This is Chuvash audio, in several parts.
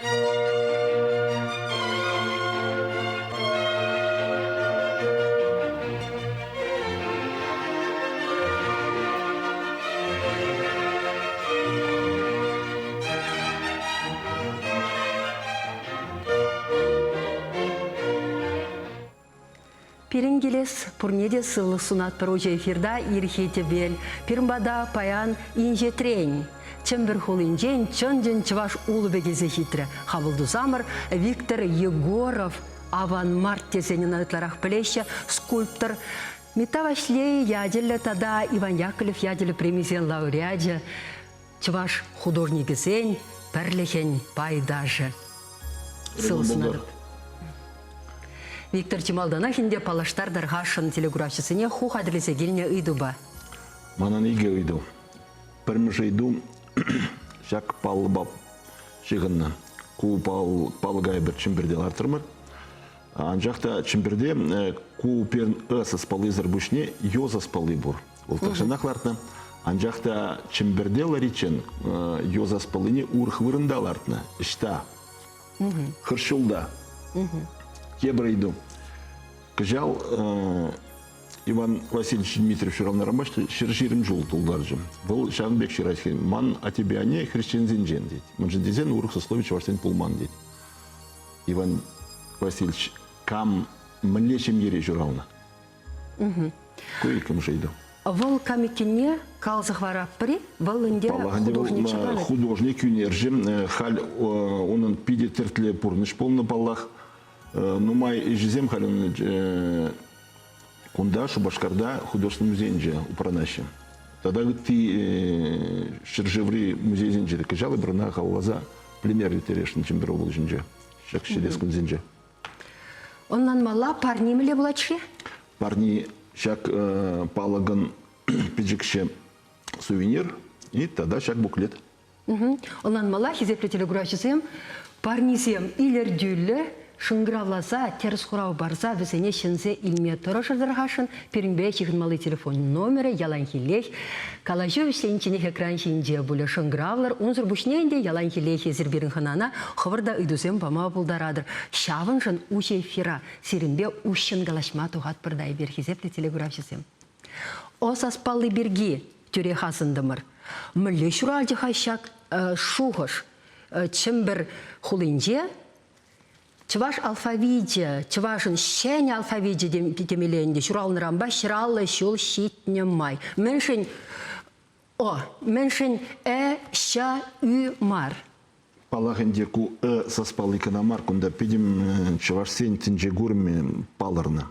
Пирӗн килес пурне те сывлӑх сунатпӑр уҫӑ эфирта ирхи тӗпел. Пирӗн пата паян инҫетрен, Чӗмпӗр хулинчен чӑн-чӑн чӑваш улӑпӗ килсе ҫитрӗ. Хапӑл тусамӑр Виктор Егоров аван мар тесен ӑна ытларах пӗлеҫҫӗ, скульптор Митта Ваҫлейӗ ячӗллӗ тата Иван Яковлев ячӗллӗ премисен лауреачӗ, чӑваш художникӗсен пӗрлӗхӗн пайташӗ. Сывлӑх сунатӑп. Виктор чи малтанах ӗнтӗ паллаштартӑр хашшӑн телекуравҫӑсене ху хатӗрлесе килнӗ ыйтупа. Манӑн икӗ ыйту. Пӗрмӗш ыйту ҫак паллӑпа ҫыхӑннӑ. Ку палӑка эпир Чӗмпӗрте лартрӑмӑр. Анчах та Чӗмпӗрте ку пирӗн ы саспаллисӗр пуҫне ё саспалли пур. Вӑл тахҫанах лартнӑ. Анчах та Чӗмпӗрте лариччен ё саспаллине урӑх вырӑнта лартнӑ. Ӑҫта? Хырҫулта. Тепӗр ыйту. Кӑҫал Иван Васильевич Дмитриев ҫуралнӑранпа 120 ҫул тултарчӗ. Вӑл ҫавӑн пек ҫырать, ман аттепе анне хресченсенчен тет. Мӗншӗн тесен урӑх сослови чӑвашсен пулман тет. Иван Васильевич кам мӗнле ҫемьере ҫуралнӑ? Ку иккӗмӗш ыйту. Вӑл кам иккенне каласа хӑваратпӑр-и? Вӑл ӗнтӗ художник ҫапла Художник, ӳнерҫӗ. Халь унӑн питӗ тертлӗ пурнӑҫ пулнӑ, паллах. Нумай ӗҫӗсем халь унӑн кунта, Шупашкарта, художество музейӗнче упранаҫҫӗ. Тата ытти ҫӗршыври музейсенче те кӑҫал эпир ӑна халалласа пленэр ирттересшӗн Чӗмпӗр облаҫӗнче ҫак ҫитес кунсенче. Ӑнланмалла, парни мӗнле пулать-ши? Парни ҫак палӑкӑн пӗчӗкҫӗ сувенир и тата ҫак буклет. Ӑнланмалла, хисеплӗ телекуравҫӑсем, парнисем илӗртӳллӗ, шӑнкӑравласа тӗрӗс хурав парса вӗсене ҫӗнсе илме тӑрӑшӑр-хашӑн пирӗнпе ҫыхӑнмалли телефон номерӗ яланхиллех калаҫу вӗҫленичченех экран ҫинче пулӗ. Шӑнкӑравлӑр. Унсӑр пуҫне ӗнтӗ яланхиллех эсир пирӗн хӑнана хӑвӑр та ыйтусем пама пултаратӑр. Ҫавӑншӑн уҫӑ эфира сирӗнпе уҫҫӑн калаҫма тухатпӑр та эпир, хисеплӗ телекуравҫӑсем. О саспалли пирки тӳрех асӑнтӑмӑр. Мӗнле ҫуралчӗ-ха ҫак шухӑш? Чӗмпӗр хулинче чӑваш алфавичӗ, чӑвашӑн ҫӗнӗ алфавичӗ темелле ӗнтӗ, ҫуралнӑранпа 150 ҫул ҫитнӗ май. Мӗншӗн О, мӗншӗн Ӗ, Ҫ, Ӳ мар? Паллах ӗнтӗ, ку Ӗ саспалли кӑна мар, кунта пӗтӗм чӑвашсен тӗнче курӑмӗ палӑрнӑ.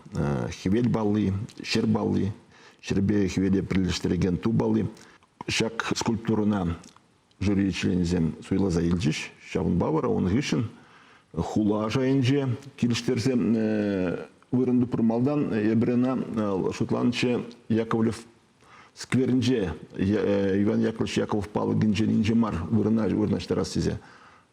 Хӗвел палли, ҫӗр палли, ҫӗрпе хӗвеле пӗрлештерекен ту палли. Ҫак скульптурӑна жюри членӗсем суйласа илчӗҫ. Ҫавӑнпа вара ун хыҫҫӑн хула шайӗнче килӗштерсе вырӑн тупрӑм. Малтан эпир ӑна шутланӑччӗ Яковлев скверӗнче Иван Яковлевич Яковлев палӑкӗнчен инҫе мар вырӑна вырнаҫтарас тесе.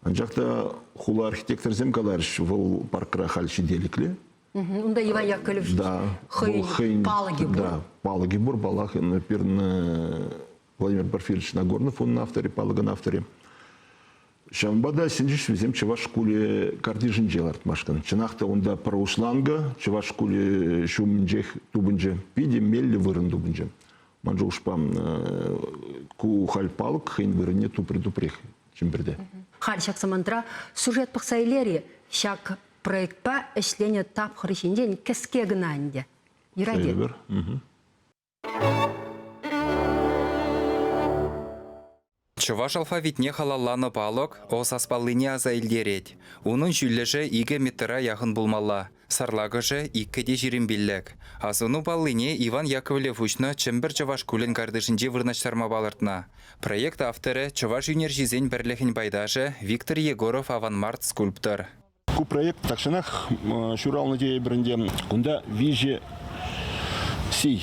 Анчах та хула архитекторсем каларӗҫ, вӑл паркра халь ҫителӗклӗ. Унта Иван Яковлев да, хӑйӗн палӑкӗ пур. Да, палӑкӗ пур, паллах. Пирӗн Владимир Порфирьевич Нагорнов, унӑн авторӗ, палӑкӑн авторӗ. Ҫавӑнпа та сӗнчӗҫ вӗсем чӑваш шкулӗ картишӗнче лартмашкӑн. Чӑнах та унта пӗр уҫланкӑ чӑваш шкулӗ ҫумӗнчех тупӑнчӗ. Питӗ меллӗ вырӑн тупӑнчӗ. Ман шухӑшпа, ку халь палӑк хӑйӗн вырӑнне тупрӗ-тупрех Чӗмпӗрте. Халь ҫак самантра сюжет пӑхса илер-и? Ҫак проектпа ӗҫленӗ тапхӑр ҫинчен кӗске кӑна ӗнтӗ. Юрать-и? Чӑваш алфавитне халалланӑ палӑк О саспаллине аса илтерет. Унӑн ҫӳллӗшӗ икӗ метра яхӑн пулмалла, сарлакӑшӗ иккӗ те 25. Асӑну паллине Иван Яковлев уҫнӑ Чӗмпӗр чӑваш шкулӗн картишӗнче вырнаҫтарма палӑртнӑ. Проект авторӗ, чӑваш ӳнерҫисен пӗрлӗхӗн пайташӗ Виктор Егоров аванмарт скульптор. Ку проект тахҫанах ҫуралнӑ тейӗпӗр ӗнтӗ. Кунта виҫӗ Сий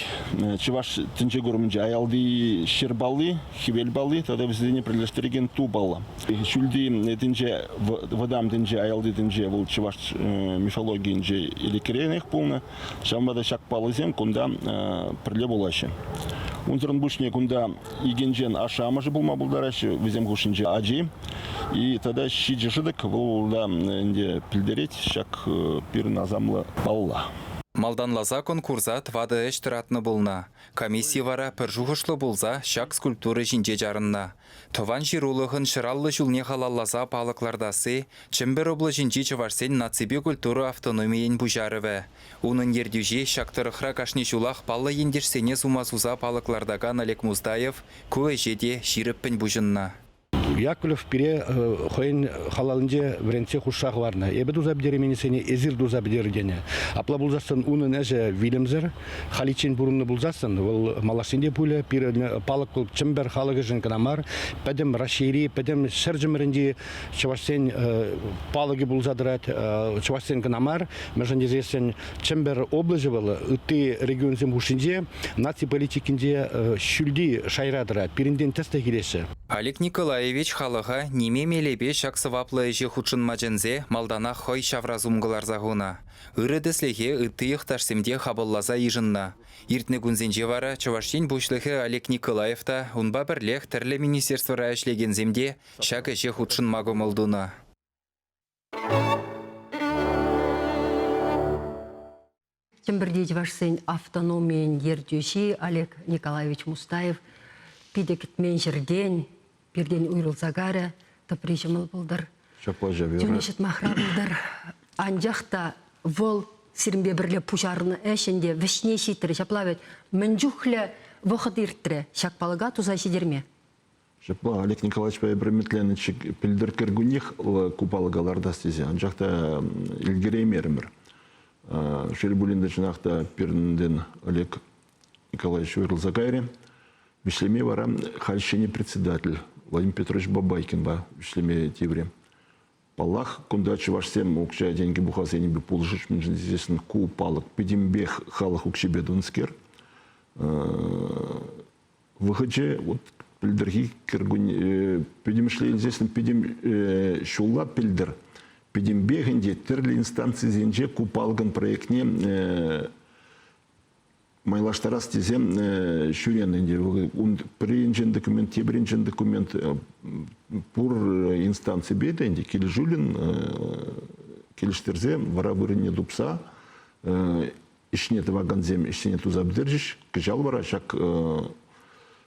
чӑваш тӗнче курӑмӗнче аялти ҫӗр палли, хӗвел палли тата вӗсене пӗрлештерекен ту паллӑ. Ҫӳлти тӗнче, вӑтам тӗнче, аялти тӗнче вӑл чӑваш мифологийӗнче ӗлӗкренех пулнӑ. Ҫавӑнпа та ҫак паллӑсем кунта пӗрле пулаҫҫӗ. Унсӑрӑн пуҫне кунта икӗнчен ашшӗ-амӑшӗ пулма пултараҫҫӗ, вӗсем хушшинче ачи. И тата ҫичӗ шӑтӑк вӑл та ӗнтӗ пӗлтерет ҫак пирӗн асамлӑ палла. Малтанласа конкурса тӑватӑ ӗҫ тӑратнӑ пулнӑ. Комисси вара пӗр шухӑшлӑ пулса ҫак скульптура ҫинче чарӑннӑ. Тӑван ҫырулӑхӑн ҫӑраллӑ ҫулне халалласа палӑк лартасси Чӗмпӗр облаҫӗнчи чӑвашсен наципе культура автономийӗн пуҫарӑвӗ. Унӑн ертӳҫи ҫак тӑрӑхра кашни ҫулах паллӑ ентешсене сума суса палӑк лартакан Олег Мустаев ку ӗҫе те ҫирӗппӗн пуҫӑннӑ. Яковлев пире хӑйӗн халалӗнче вӗрентсе хушса хӑварнӑ. Эпӗ туса пӗтерейменнисене эсир туса пӗтерӗр тенӗ. Апла пулсассӑн унӑн ӗҫӗ вилӗмсӗр. Халиччен пурӑннӑ пулсассӑн вӑл малашне те пулӗ. Пирӗн палӑк вӑл Чӗмпӗр халӑхӗшӗн кӑна мар, пӗтӗм Раҫҫейри, пӗтӗм ҫӗр чӑмӑрӗнчи чӑвашсен палӑкӗ пулса тӑрать. Чӑвашсен кӑна мар, мӗншӗн тесессӗн Чӗмпӗр облаҫӗ вӑл ытти регионсем хушшинче наци политикинче ҫӳлти шайра тӑрать. Пирӗнтен тӗслӗх илеҫҫӗ. Олег Николаевич халӑха ниме мелӗпе ҫак сӑваплӑ ӗҫе хутшӑнма чӗнсе малтанах хӑй ҫавра сум кӑларса хунӑ. Ырӑ тӗслӗхе ытти йӑхташсем те хапӑлласа йышӑннӑ. Иртнӗ кунсенче вара Чӑваш Ен Пуҫлӑхӗ Олег Николаев та, унпа пӗрлех тӗрлӗ министерствӑра ӗҫлекенсем те ҫак ӗҫе хутшӑнма кӑмӑл тунӑ. Чӗмпӗрти чӑвашсен автономийӗн ертӳҫи Олег Николаевич Мустаев питӗ кӗтмен ҫӗртен пиртен уйрӑлса карӗ, тӑпри ҫӑмӑл пултӑр. Ҫапла ҫав. Чунӗ ҫӑтмахра пултӑр. Анчах та вӑл сирӗнпе пӗрле пуҫарнӑ ӗҫ ӗнтӗ вӗҫне ҫитрӗ. Ҫапла вӗт мӗн чухлӗ вӑхӑт иртрӗ ҫак палӑка туса ҫитерме? Ҫапла Олег Николаевичпа эпир ӗмӗтленнӗччӗ пӗлтӗр кӗркуннех ку палӑка лартас тесе, анчах та ӗлкӗреймерӗмӗр. Шел пулин те, чӑнах та пирӗнтен Олег Николаевич уйрӑлса кайрӗ. Вӗҫлеме вара халь ҫӗнӗ председатель Владимир Петрович Бабайкинпа вӗҫлеме тиврӗ. Паллах, кунта чӑвашсем укҫа-тенкӗ пухас енӗпе пулӑшӗҫ, мӗншӗн тесессӗн ку палӑк пӗтӗмпех халӑх укҫипе тунӑскер. Вӑхӑчӗ вот пӗлтӗрхи кӗркунне пӗтӗмӗшле илсессӗн пӗтӗм ҫулла пӗлтӗр пӗтӗмпех ӗнтӗ тӗрлӗ инстанцисенче ку палӑкӑн проектне майлаштарас тесе ҫӳренӗ ӗнтӗ. Ун пӗринчен документ, тепринчен документ пур инстанципе те ӗнтӗ килӗшӳллӗн килӗштерсе вара вырӑнне тупса ӗҫне тӑвакансем ӗҫсене туса пӗтерчӗҫ. Кӑҫал вара ҫак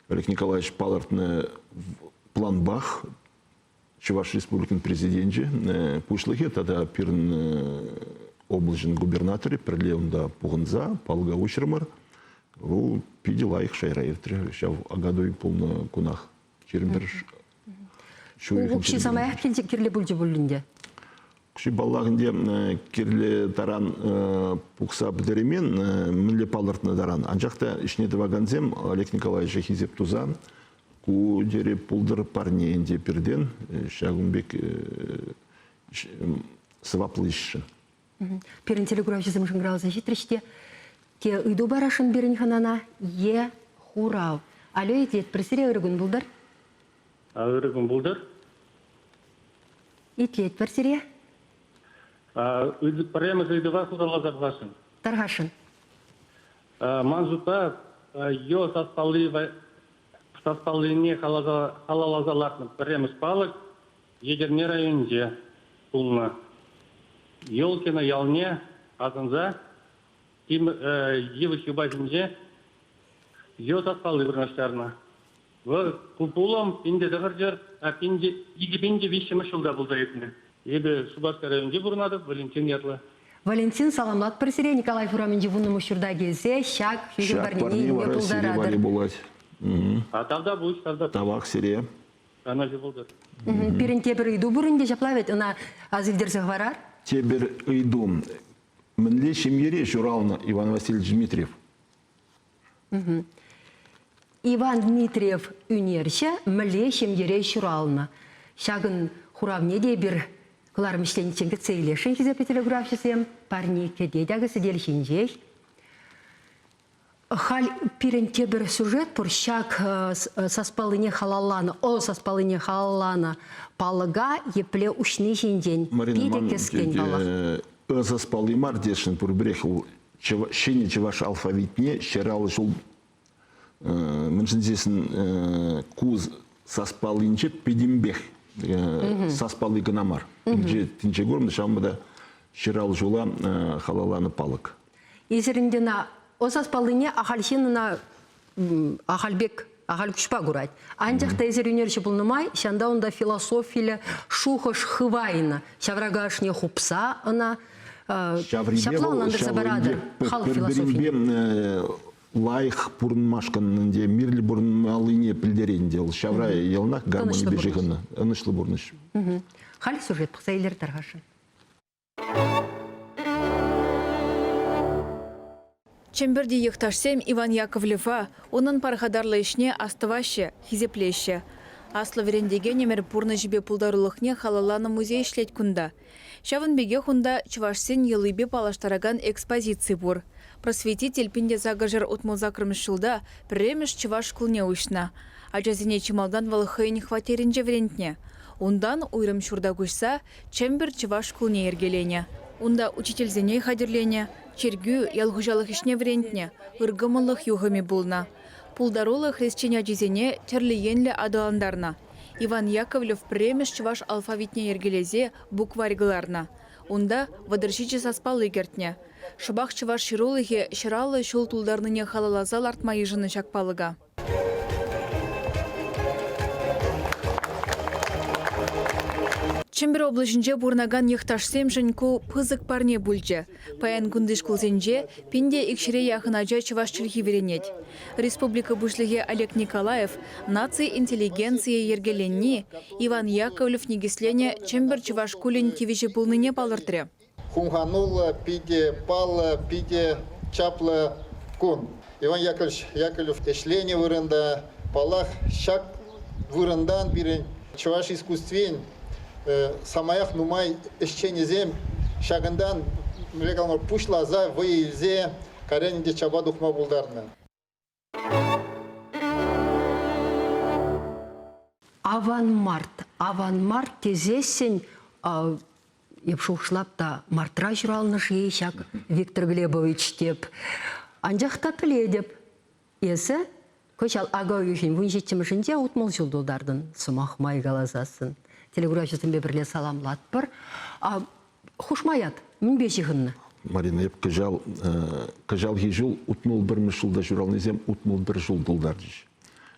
Олег Николаевич палӑртнӑ планпах Чӑваш Республикин президенчӗ, пуҫлӑхӗ тата пирӗн облаҫӗн губернаторӗ пӗрле унта пухӑнса палӑка уҫрӑмӑр. Вӑл питӗ лайӑх шайра иртрӗ. Ҫав Акатуй пулнӑ кунах 21 ҫу Укҫи самаях кирлӗ пулчӗ пулин те. Укҫи паллах ӗнтӗ кирлӗ таран пухса пӗтереймен, мӗнле палӑртнӑ таран. Анчах та ӗҫне тӑвакансем Олег Николаевича хисеп туса ку тери пултӑр парне ӗнтӗ пиртен ҫакӑн пек сӑваплӑ ӗҫшӗн. Пирӗн телекуравҫӑсем шӑнкӑравласа ҫитрӗҫ те те ыйту парасшӑн пирӗн хӑнана е хурав. Алло, итлетпӗр сире ырӑ кун пултӑр. Ырӑ кун пултӑр. Итлетпӗр сире. Пӗрремӗш ыйтӑва хуравласа пӑхасшӑн. Тархасшӑн. Ман шутпа, ё саспалли саспаллине халалласа лартнӑ пӗрремӗш палӑк Етӗрне районӗнче пулнӑ. Елкино ялне асӑнса йывӑҫ юпа ҫинче ё саспалли вырнаҫтарнӑ. Вӑл ку пулӑм 1900 2003 ҫулта пулса иртнӗ. Эпӗ Шупашкар районӗнче пурӑнатӑп, Валентин ятлӑ. Валентин, саламлатпӑр сире Николай урамӗнчи вуннӑмӗш ҫурта килсе ҫак хӳхӗм Ҫак парнене парне илме вара сире пултаратӑр. валли пулать. Тавтапуҫ, тавтапуҫ. Тавах сире. Канаҫу пултӑр. Пирӗн тепӗр ыйту пур ӗнтӗ ҫапла вӗт, ӑна асилтерсе хӑварар. Тепӗр ыйту. Мӗнле ҫемьере ҫуралнӑ Иван Васильевич Дмитриев? Иван Дмитриев ӳнерҫӗ мӗнле ҫемьере ҫуралнӑ? Ҫакӑн хуравне те эпир кӑларӑм ӗҫлениччен кӗтсе илесшӗн хисеплӗ телеграфҫӑсем. Парне кӗтет акӑ сӗтел ҫинчех. Халь пирӗн тепӗр сюжет пур. Ҫак саспаллине халалланӑ, О саспаллине халалланӑ палӑка епле уҫни ҫинчен Марина, питӗ ман кӗскен паллах. Ы саспалли мар тесшӗн пурпӗрех ҫӗнӗ чӑваш алфавитне 150 ҫул мӗншӗн тесен ку саспаллинче пӗтӗмпех саспалли кӑна мар. Тӗнче курнӑ, ҫавӑнпа та 150 ҫула халалланӑ палӑк. Эсир ӗнтӗ ӑна ӑсас паллине ахаль ҫын ӑна ахаль пек ахаль куҫпа курать. Анчах та эсир ӳнерҫӗ пулнӑ май ҫанта унта философилӗ шухӑш хывайнӑ. Ҫаврака ӑшне хупса ӑна ҫапла ӑнлантарса паратӑр халӑх философине. Лайӑх пурӑнмашкӑн ӗнтӗ мирлӗ пурӑнмаллине пӗлтерет те вӑл. Ҫавра яланах гармонипе ҫыхӑннӑ. Ӑнӑҫлӑ пурнӑҫ. Халь сюжет пӑхса илер тархасшӑн. Чӗмпӗрти йӑхташсем Иван Яковлева, унӑн пархатарлӑ ӗҫне астӑваҫҫӗ, хисеплеҫҫӗ. Аслӑ вӗрентекенӗмӗр пурнӑҫӗпе пултарулӑхне халалланӑ музей ӗҫлет кунта. Ҫавӑн пекех унта чӑвашсен йӑлипе паллаштаракан экспозици пур. Просветитель 1868 ҫулта пӗрремӗш чӑваш шкулне уҫнӑ. Ачасене чи малтан вӑл хӑйӗн хваттерӗнче вӗрентнӗ. Унтан уйрӑм ҫурта куҫса Чӗмпӗр чӑваш шкулне йӗркеленӗ. Унта учительсене хатӗрленӗ, чиркӳ, ял хуҫалӑх ӗҫне вӗрентнӗ, ыркӑмӑллӑх юхӑмӗ пулнӑ. Пултаруллӑ хресчен ачисене тӗрлӗ енлӗ аталантарнӑ. Иван Яковлев пӗрремӗш чӑваш алфавитне йӗркелесе букварь кӑларнӑ. Унта 37 саспалли кӗртнӗ. Шӑпах чӑваш ҫырулӑхӗ 150 ҫул тултарнине халалласа лартма йышӑннӑ ҫак палӑка. Чӗмпӗр облаҫӗнче пурӑнакан йӑхташсемшӗн ку пысӑк парне пулчӗ. Паян кунти шкулсенче 1200 яхӑн ача чӑваш чӗлхи вӗренет. Республика Пуҫлӑхӗ Олег Николаев наци интеллигенцийӗ йӗркеленни Иван Яковлев никӗсленӗ Чӗмпӗр чӑваш шкулӗн тивӗҫӗ пулнине палӑртрӗ. Хумхануллӑ, питӗ паллӑ, питӗ чаплӑ кун. Иван Яковлевич Яковлев ӗҫленӗ вырӑнта, паллах, ҫак вырӑнтан пирӗн чӑваш искусствин самаях нумай ӗҫченӗсем ҫакӑнтан мӗнле калама, пуҫласа вӑй илсе кайран ӗнтӗ чапа тухма пултарнӑ. Аван март, аван март тесессӗн эп шухӑшлап та мартра ҫуралнӑ-ши ҫак Виктор Глебович теп. Анчах та пӗлетӗп, эсӗ кӑҫал ака уйӑхӗн 17-мӗшӗнче 60 ҫул тултартӑн, сӑмах май каласассӑн. Телекуравҫӑсемпе пӗрле саламлатпӑр. Хушма ят мӗнпе ҫыхӑннӑ? Марина, эп кӑҫал кӑҫалхи ҫул 61-мӗш ҫулта ҫуралнисем 61 ҫул тултарчӗҫ.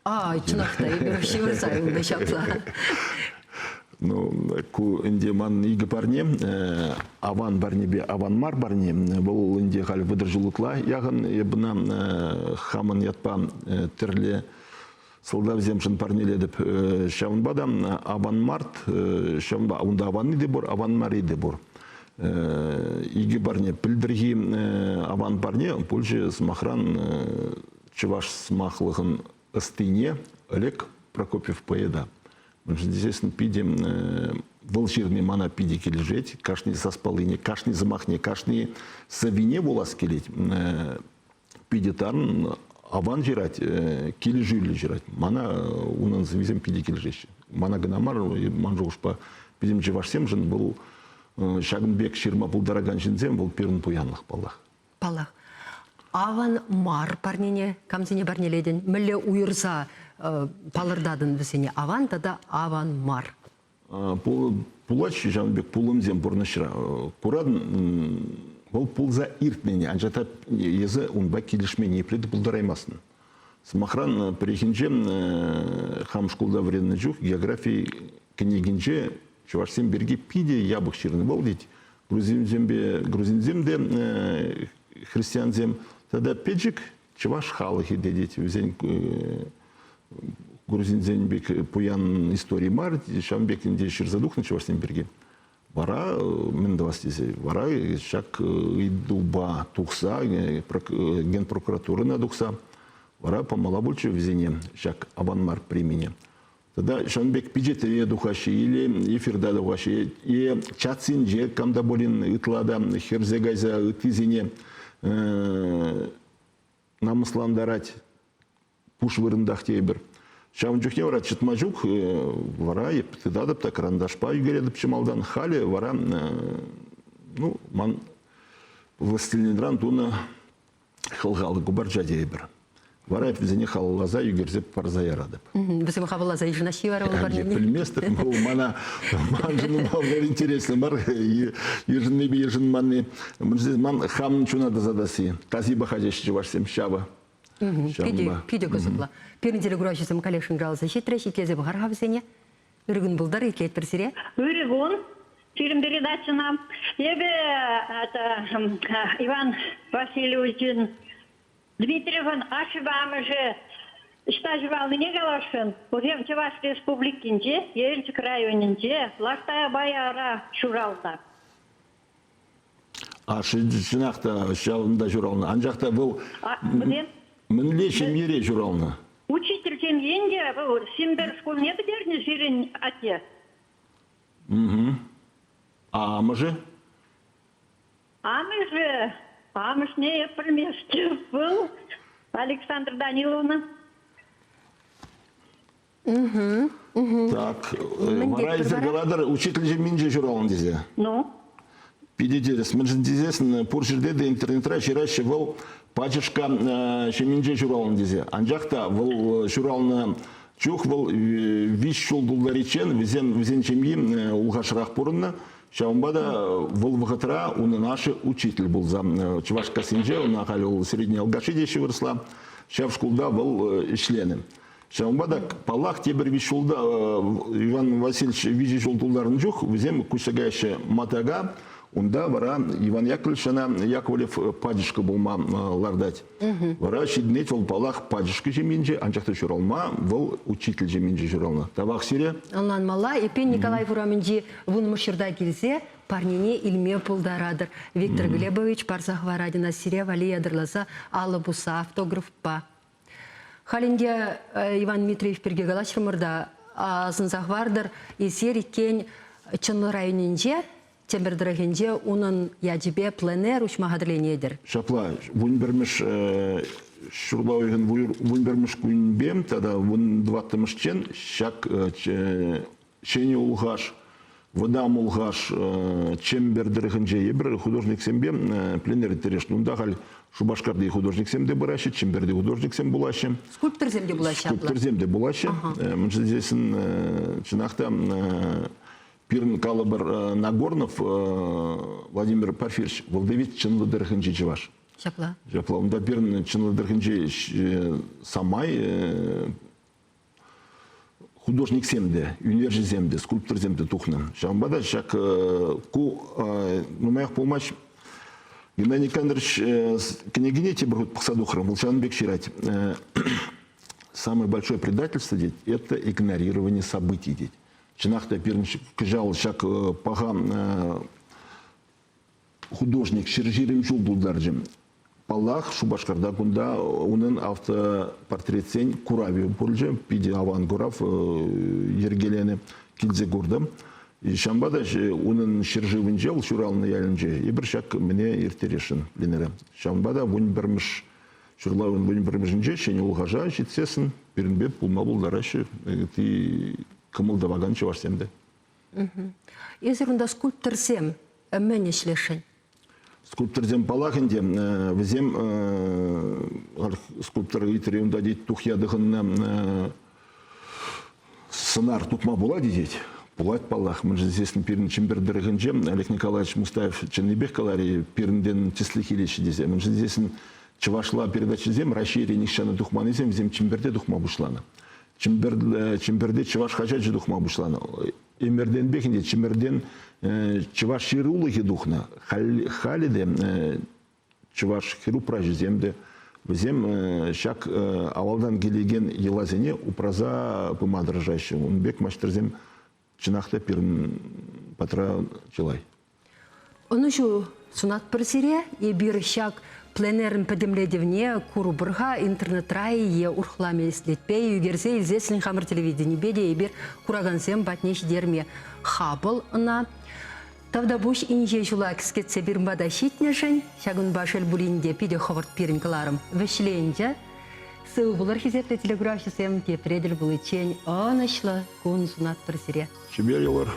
А, чӑнах та, эпир ҫывӑрса юлнӑ ҫапла. Ну, ку ӗнтӗ ман икӗ парне, аван парнепе аван мар парне. Вӑл ӗнтӗ халь 30 ҫул ытла яхӑн. Эп ӑна хамӑн ятпа тӗрлӗ сӑлтавсемшӗн парнелетӗп. Ҫавӑнпа та аван март, ҫавӑнпа унта аванни те пур, аван марри те пур. Икӗ парне. Пӗлтӗрхи аван парне пулчӗ, сӑмахран, чӑваш сӑмахлӑхӑн ӑстине Олег Прокопьев поэта. Мӗншӗн тесессӗн питӗ вӑл ҫырни мана питӗ килӗшет. Кашни саспаллине, кашни сӑмахне, кашни сӑввине вулас килет. Питӗ тарӑн, аван ҫырать, килӗшӳллӗ ҫырать. Мана унӑн сӑввисем питӗ килӗшеҫҫӗ. Мана кӑна мар, ман шухӑшпа, пӗтӗм чӑвашсемшӗн вӑл ҫакӑн пек ҫырма пултаракан ҫынсем вӑл пирӗн пуянлӑх, паллах. Паллах. Аван мар парнене камсене парнелетӗн? Мӗнле уйӑрса палӑртатӑн вӗсене? Аван тата аван мар. Пулать ҫавӑн пек пулӑмсем пурнӑҫра. Куратӑн, вӑл пулса иртнине, анчах та эсӗ унпа килӗшме ниепле те пултараймастӑн. Сӑмахран, пӗррехинче хам шкулта вӗреннӗ чух географи кӗнекинче чӑвашсем пирки питӗ япӑх ҫырнӑ. Вӑл тет, грузинсемпе грузинсем те христиансем тата пӗчӗк чӑваш халӑхӗ те тет. Вӗсен грузинсен пек пуян истори мар, ҫавӑн пек ӗнтӗ ҫырса тухнӑ чӑвашсем пирки. Вара мӗн тӑвас тесе, вара ҫак ыйтупа тухса, генпрокуратурӑна тухса, вара памалла пулчӗ вӗсене ҫак аван мар премине. Тата ҫавӑн пек пичетре тухаҫҫӗ или эфирта тухаҫҫӗ, е чатсенче кам та пулин ытла та хӗрсе кайса ыттисене. намӑслантарать, пуш вырӑнтах тейӗпӗр. Ҫавӑн чухне вара чӑтма ҫук, вара эп тытатӑп та кӑранташпа ӳкеретӗпчӗ малтан. Халӗ вара, ну, ман пластилинран тунӑ хӑлхаллӑ купарча тейӗпӗр. Вара эп вӗсене халалласа ӳкерсе парса яратӑп. Вӗсем хавалласа йышӑнаҫҫӗ вара вӑл парнене? Пӗлместӗп, вӑл мана маншӑн вӑл интереслӗ мар, йышӑннипе йышӑнманни. Ман хам чуна тасатасси. Таси пӑхаҫҫӗ чӑвашсем ҫавӑ. Питӗ, питӗ кӑсӑклӑ. Пирӗн телекуравҫӑсем каллех шӑнкӑравласа ҫитрӗҫ, итлесе пӑхар-ха вӗсене. Ырӑ кун пултӑр, итлетпӗр сире. Ырӑ кун. Сирӗн передачӑна. Эпӗ это, Иван Васильевичӑн Дмитриевӑн ашшӗпе амӑшӗ ӑҫта ҫуралнине каласшӑн. Вӗсем Чӑваш Республикинче, Елчӗк районӗнче, Лаш Таяпа ҫуралнӑ. Ашшӗ чӑнах та ҫавӑнта ҫуралнӑ. Анчах та вӑл мӗнле ҫемьере ҫуралнӑ? Учитель ҫемйин те вӑл Симпер шкулне пӗтернӗ сирӗн атте. А амӑшӗ? Амӑшӗ, амӑшне эп пӗлместӗп. Вӑл Александра Даниловна. Так, вара эсир калатӑр, учитель ҫемйинче ҫуралнӑ тесе. Ну? Питӗ тӗрӗс. Мӗншӗн тесессӗн пур ҫӗрте те интернетра ҫыраҫҫӗ вӑл пачӑшка ҫемйинче ҫуралнӑ тесе. Анчах та вӑл ҫуралнӑ чух вӑл виҫ ҫул тултариччен вӗсем вӗсен ҫемйи Улхашрах пурӑннӑ. Ҫавӑнпа та вӑл вӑхӑтра унӑн ашшӗ учитель пулса Чӑваш кассинче, ӑна халь вӑл Средний Алгаши теҫҫӗ вырӑсла, ҫав шкулта вӑл ӗҫленӗ. Ҫавӑнпа та, паллах, тепӗр виҫ ҫулта Иван Васильевич виҫӗ ҫул тултарнӑ чух вӗсем куҫса каяҫҫӗ Матака. Унта вара Иван Яковлевич ӑна Яковлев пачӑшкӑ пулма лартать. Вара ҫитӗнет вӑл, паллах, пачӑшкӑ ҫемйинче, анчах та ҫуралма вӑл учитель ҫемйинче ҫуралнӑ. Тавах сире. Ӑнланмалла, эппин Николаев урамӗнчи вуннӑмӗш ҫурта килсе парнене илме пултаратӑр. Виктор Глебович парса хӑварать ӑна сире валли ятарласа алӑ пусса автографпа. Халь ӗнтӗ Иван Дмитриев пирки калаҫрӑмӑр та, асӑнса хӑвартӑр, эсир иккен Чӑнлӑ районӗнче Чӗмпӗр тӑрӑхӗнче унӑн ячӗпе пленэр уҫма хатӗрленетӗр. Ҫапла, вунпӗрмӗш ҫурла уйӑхӗн вунпӗрмӗш кунӗпе тата вунтӑваттӑмӗшчен ҫак Ҫӗнӗ Улхаш, Вӑтам Улхаш, Чӗмпӗр тӑрӑхӗнче эпир художниксемпе пленэр ирттересшӗн. Унта халь Шупашкарти художниксем те пыраҫҫӗ, Чӗмпӗрти художниксем пулаҫҫӗ. Скульпторсем те пулаҫҫӗ. Скульпторсем те пулаҫҫӗ. Мӗншӗн тесен, чӑнах та, пирӗн калӑпӑр Нагорнов Владимир Порфирьевич, вӑл та ведь Чӑнлӑ тӑрӑхӗнчи чӑваш. Ҫапла. Ҫапла, унта пирӗн Чӑнлӑ тӑрӑхӗнчи самай художниксем те, ӳнерҫӗсем те, скульпторсем те тухнӑ. Ҫавӑнпа та ҫак ку нумаях пулмасть Геннадий Никандрович кӗнекине тепӗр хут пӑхса тухрӑм. Вӑл ҫавӑн пек ҫырать. Самое большое предательство, тет, это игнорирование событий, тет. Чӑнах та пирӗн кӑҫал ҫак паха художник ҫӗр ҫул тултарчӗ. Паллах, Шупашкарта кунта унӑн автопортретсен куравӗ пулчӗ. Питӗ аван курав йӗркеленӗ. Килсе куртӑм. Ҫавӑнпа та унӑн ҫӗршывӗнче, вӑл ҫуралнӑ ялӗнче, эпир ҫак мӗне ирттересшӗн пленэре. Ҫавӑнпа та вунпӗрмӗш ҫурла вунпӗрмӗшӗнче Ҫӗнӗ Улхаша ҫитсессӗн пирӗнпе пулма пултараҫҫӗ ытти кӑмӑл тӑвакан чӑвашсем те. Эсир унта скульпторсем мӗн ӗҫлесшӗн? Скульпторсем паллах ӗнтӗ, вӗсем скульптор ыйтрӗ унта тет тухья тӑхӑннӑ сӑнар тупма пулать тет. Пулать паллах, мӗншӗн тесен пирӗн Чӗмпӗр тӑрӑхӗнче Олег Николаевич Мустаев чӑннипех каларӗ, пирӗнтен тӗслӗх илеҫҫӗ тесе. Мӗншӗн тесен чӑвашла передачӑсем Раҫҫейре нихҫан та тухманнисем вӗсем Чӗмпӗрте тухма пуҫланӑ. Чӗмпӗрте чӑваш хаҫачӗ тухма пуҫланӑ. Ӗмӗртенпех ӗнтӗ Чӗмпӗртен чӑваш ҫырулӑхӗ тухнӑ. Халӗ те чӑваш хӗрупраҫӗсем те вӗсем ҫак авалтан килекен йӑласене упраса пыма тӑрӑшаҫҫӗ. Ун пек маҫтӑрсем чӑнах та пирӗн патра чылай. Ӑнӑҫу сунатпӑр сире. Эпир ҫак пленэрӗн пӗтӗмлетӗвне курӑпӑр-ха интернетра-и е урӑхла меслетпе ӳкерсе илсессӗн хамӑр телевиденипе те эпир куракансем патне ҫитерме хапӑл ӑна. Тавтапуҫ инҫе ҫула кӗскетсе пирӗн пата ҫитнӗшӗн, ҫакӑнпа шел пулин те питӗ хӑвӑрт пирӗн кӑларӑм вӗҫленчӗ. Сыв пулӑр, хисеплӗ телекуравҫӑсем, тепре тӗл пуличчен ӑнӑҫлӑ кун сунатпӑр сире. Чипер юлӑр.